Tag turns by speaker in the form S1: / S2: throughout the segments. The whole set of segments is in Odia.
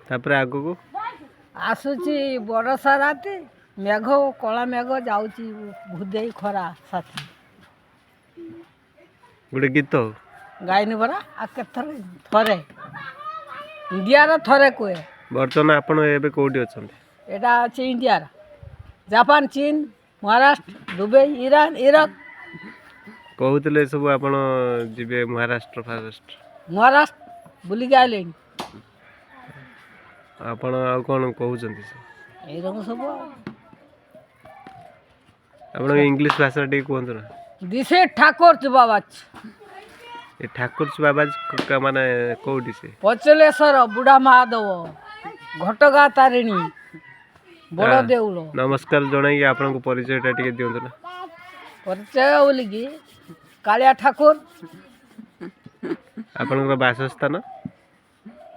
S1: ତାପରେ ଆଗକୁ?
S2: ଆସୁଛି ବରଷା ରାତି, ମେଘ କଳା ମେଘ ଯାଉଛି ଭୁଦେଇ ଖରା ସାଥୀ।
S1: ଗୋଟେ ଗୀତ ହଉ।
S2: ଗାଇନି ପରା, ଆଉ କେତେଥର? ଥରେ ଇଣ୍ଡିଆର ଥରେ କୁହେ।
S1: ବର୍ତ୍ତମାନ ଆପଣ ଏବେ କେଉଁଠି ଅଛନ୍ତି?
S2: ଏଇଟା ଅଛି ଇଣ୍ଡିଆର, ଜାପାନ, ଚୀନ, ମହାରାଷ୍ଟ୍ର, ଦୁବାଇ, ଇରାନ, ଇରାକ।
S1: କହୁଥିଲେ ସବୁ ଆପଣ ଯିବେ ମହାରାଷ୍ଟ୍ର ଫାରାଷ୍ଟ୍ର।
S2: ମହାରାଷ୍ଟ୍ର ବୁଲିକି ଆଇଲେଣି।
S1: ଆପଣ ଆଉ କ'ଣ କହୁଛନ୍ତି ସେ?
S2: ଏଇରକମ ସବୁ ଆଉ।
S1: ଆପଣଙ୍କ ଇଂଲିଶ ଭାଷା ଟିକେ କୁହନ୍ତୁ ନା।
S2: This is ଠାକୁର ବାବାଜ।
S1: ଏ ଠାକୁର ବାବା ମାନେ କୋଉଠି ସେ?
S2: ପଚଲେଶ୍ୱର, ବୁଢ଼ା ମହାଦେବ, ଘଟଗାଁ ତାରିଣୀ, ବଡ଼ ଦେଉଳ।
S1: ନମସ୍କାର ଜଣାଇକି ଆପଣଙ୍କ ପରିଚୟଟା ଟିକେ ଦିଅନ୍ତୁ ନା।
S2: ପରିଚୟ ବୋଲିକି କାଳିଆ ଠାକୁର।
S1: ଆପଣଙ୍କର ବାସସ୍ଥାନ?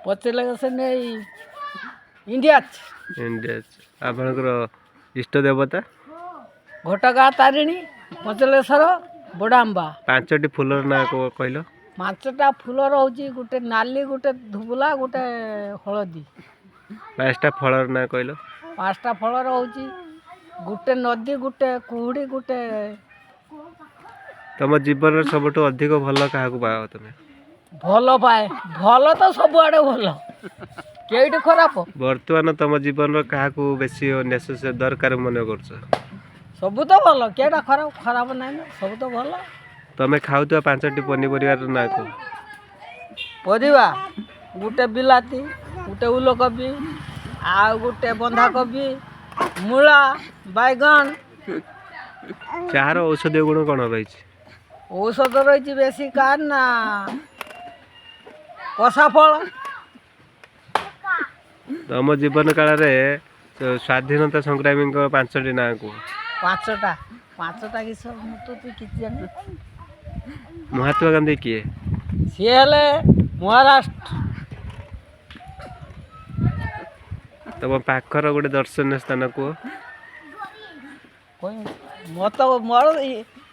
S2: ପଚଲେଶ୍ୱର, ଇଣ୍ଡିଆ।
S1: ଇଣ୍ଡିଆ। ଆପଣଙ୍କର ଇଷ୍ଟ ଦେବତା?
S2: ଘଟଗାଁ ତାରିଣୀ, ପଞ୍ଚଲେଶ୍ୱର, ବଡ଼ାମ୍ବା।
S1: ପାଞ୍ଚଟି ଫୁଲର ନାଁ କହିଲ।
S2: ପାଞ୍ଚଟା ଫୁଲ ରହୁଛି, ଗୋଟେ ନାଲି, ଗୋଟେ ଧୁବୁଲା, ଗୋଟେ ହଳଦୀ।
S1: ପାଞ୍ଚଟା ଫଳର ନାଁ କହିଲ।
S2: ପାଞ୍ଚଟା ଫଳ ରହୁଛି, ଗୋଟେ ନଦୀ, ଗୋଟେ କୁହୁଡ଼ି, ଗୋଟେ।
S1: ତମ ଜୀବନରେ ସବୁଠୁ ଅଧିକ ଭଲ କାହାକୁ ପାଅ ତମେ?
S2: ଭଲ ପାଏ, ଭଲ ତ ସବୁଆଡ଼େ ଭଲ, କେଇଠି ଖରାପ?
S1: ବର୍ତ୍ତମାନ ତମ ଜୀବନର କାହାକୁ ବେଶୀ ନେସେସରି ଦରକାର ମନେ କରୁଛ?
S2: ସବୁ ତ ଭଲ, କେଇଟା ଖରାପ? ଖରାପ ନାହିଁ ନା, ସବୁ ତ ଭଲ।
S1: ତମେ ଖାଉଥିବା ପାଞ୍ଚଟି ପନିପରିବାର ନାଁ କୁହ।
S2: ପରିବା ଗୋଟେ ବିଲାତି, ଗୋଟେ ଉଲକୋବି, ଆଉ ଗୋଟେ ବନ୍ଧାକୋବି, ମୂଳା, ବାଇଗଣ।
S1: ଚାହାର ଔଷଧୀୟ ଗୁଣ କ'ଣ ରହିଛି?
S2: ଔଷଧ ରହିଛି ବେଶୀ କାର ନା କଷା ଫଳ।
S1: ତମ ଜୀବନ କାଳରେ ସ୍ୱାଧୀନତା ସଂଗ୍ରାମୀଙ୍କ ପାଞ୍ଚଟି ନାଁ କୁହ।
S2: ପାଞ୍ଚଟା? ପାଞ୍ଚଟା କିସ, ମୁଁ ତ କିଛି ଜାଣିନି।
S1: ମହାତ୍ମା ଗାନ୍ଧୀ କିଏ?
S2: ସିଏ ହେଲେ ମହାରାଷ୍ଟ୍ର।
S1: ତମ ପାଖର ଗୋଟେ ଦର୍ଶନୀୟ ସ୍ଥାନ କୁହ।
S2: ମୋର ତ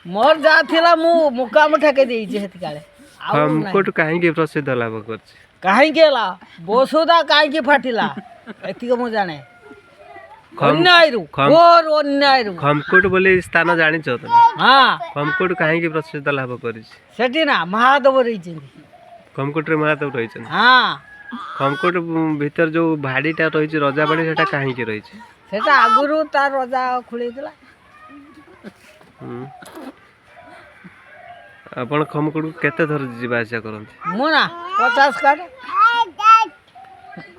S2: ମୋର ଯାହା ଥିଲା ମୁଁ ମୁକାମ ଠେକେଇ ଦେଇଛି ସେତିକାଳେ, ଆଉ ନାହିଁ।
S1: ଖମକୋଟ କାହିଁକି ପ୍ରସିଦ୍ଧ ଲାଭ କରିଛି?
S2: କାହିଁକି ହେଲା, ବସୁଧା କାହିଁକି ଫାଟିଲା, ଏତିକି ମୁଁ ଜାଣେ। ଅନ୍ୟାୟରୁ, ଘୋର ଅନ୍ୟାୟରୁ।
S1: ଖମକୋଟ ବୋଲି ସ୍ଥାନ ଜାଣିଛ ତମେ?
S2: ହଁ।
S1: ଖମକୋଟ କାହିଁକି ପ୍ରସିଦ୍ଧ ଲାଭ କରିଛି?
S2: ସେଠି ନା ମହାଦେବ ରହିଛନ୍ତି।
S1: ଖମକୋଟରେ ମହାଦେବ ରହିଛନ୍ତି?
S2: ହଁ।
S1: ଖମକୋଟ ଭିତରେ ଯୋଉ ଭାଡ଼ିଟା ରହିଛି, ରଜା ବାଡ଼ି, ସେଟା କାହିଁକି ରହିଛି?
S2: ସେଟା ଆଗରୁ ତାର ରଜା ଖୋଳେଇଥିଲା।
S1: ହୁଁ। ଆପଣ ଖମକୋଟକୁ କେତେ ଥର ଯିବା ଆସିବା କରନ୍ତି?
S2: ମୁଁ ନା 50 କାର୍ଡ଼।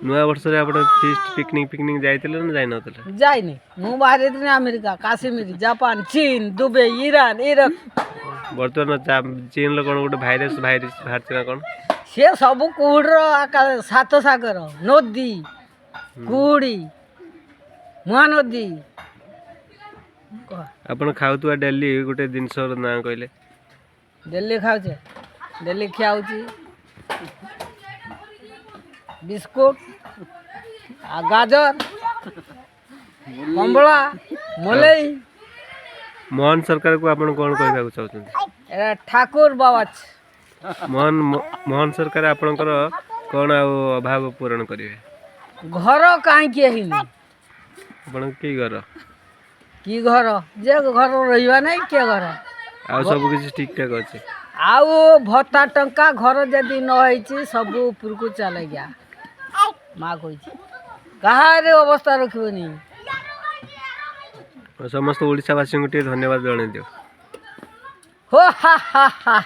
S1: ନୂଆ ବର୍ଷରେ ଆପଣ ଫିଷ୍ଟ ପିକନିକ୍ ଫିକନିକ୍ ଯାଇଥିଲେ ନା ଯାଇନଥିଲେ?
S2: ଯାଇନି। ମୁଁ ବାହାରିଥିଲି ଆମେରିକା, କାଶ୍ମୀର, ଜାପାନ, ଚୀନ, ଦୁବାଇ, ଇରାନ, ଇରାକ।
S1: ବର୍ତ୍ତମାନ ଚୀନର କ'ଣ ଗୋଟେ ଭାଇରସ୍ ଭାଇରସ୍ ବାହାରିଛି ନା କ'ଣ?
S2: ସେ ସବୁ କୁହୁଡ଼ିର ଆକା, ସାତ ସାଗର, ନଦୀ, କୁହୁଡ଼ି, ମହାନଦୀ।
S1: ଆପଣ ଖାଉଥିବା ଡେଲି ଗୋଟେ ଜିନିଷର ନାଁ କହିଲେ।
S2: ଡେଲି ଖାଉଛେ, ଡେଲି ଖିଆ ହେଉଛି ବିସ୍କୁଟ ଆଉ ଗାଜର, କମ୍ବଳା, ମଲେଇ।
S1: ମୋହନ ସରକାରକୁ ଆପଣ କ'ଣ କହିବାକୁ ଚାହୁଁଛନ୍ତି?
S2: ଏଟା ଠାକୁର ବାବା।
S1: ମୋହନ ମୋହନ ସରକାର ଆପଣଙ୍କର କ'ଣ ଆଉ ଅଭାବ ପୂରଣ କରିବେ?
S2: ଘର କାହିଁକି ହେଇନି?
S1: ଆପଣଙ୍କ କି ଘର?
S2: କି ଘର ଯେ ଘର ରହିବା ନାହିଁ, କିଏ ଘର?
S1: ଆଉ ସବୁ କିଛି ଠିକ୍ ଠାକ୍ ଅଛି?
S2: ଆଉ ଭତ୍ତା ଟଙ୍କା ଘର ଯଦି ନ ହେଇଛି, ସବୁ ଉପରକୁ ଚାଲେ ଗା। ମା କହିଛି କାହାରି ଅବସ୍ଥା ରଖିବନି।
S1: ସମସ୍ତ ଓଡ଼ିଶାବାସୀଙ୍କୁ ଟିକେ ଧନ୍ୟବାଦ ଜଣାଇ ଦିଅ।
S2: ହୋ ହା ହା ହା।